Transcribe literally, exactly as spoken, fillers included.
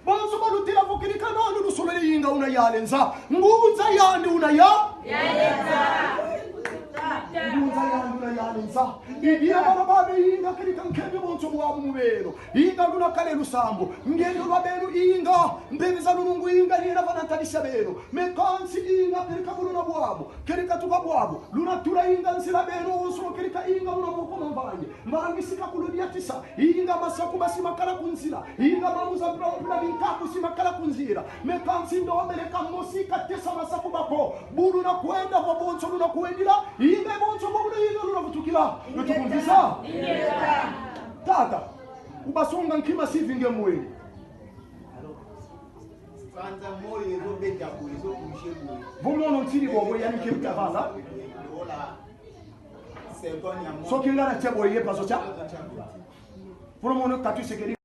Bonso balutila vo kedika nani lusolele inga una yale nza. Ngunza yandi una ya. Ngunza yandi una yale nza. I dia bana ba be inga kedika nkembi bonso bwabu mu beno. Inga luna kala e lusambu. Ngeye lwa beno inga. Mpeve za lunungu inga yena vana ntadisi ya beno. Mais kansi inga kedika buluna bwabu. Kedika tuka bwabu. Luna tula inga nzila beno wonso kedika inga una moko ma mvangi. Mvangi si kakuludiatisa. Inga masakuba si makala ku nzila. Inga mambu za mpila mpila binkaku si makala ku nzila. Mais kansi ndombele ka mosi katesa masakuba ko. Bu luna kwenda vo bonso luna kwendila. Inga bonso bo buna inga luna vutukila. Lutukumvisa? Tata, ubasonga nkima si vinge mwele. Sanza moyo ezo beta boye, ezo bouger boye. Vo mono ntini bobo yani ke mutavanga. Lola. Seconde ya moyo. Soki nga na tia boye ye paso tia. Vo mono katu sekeli.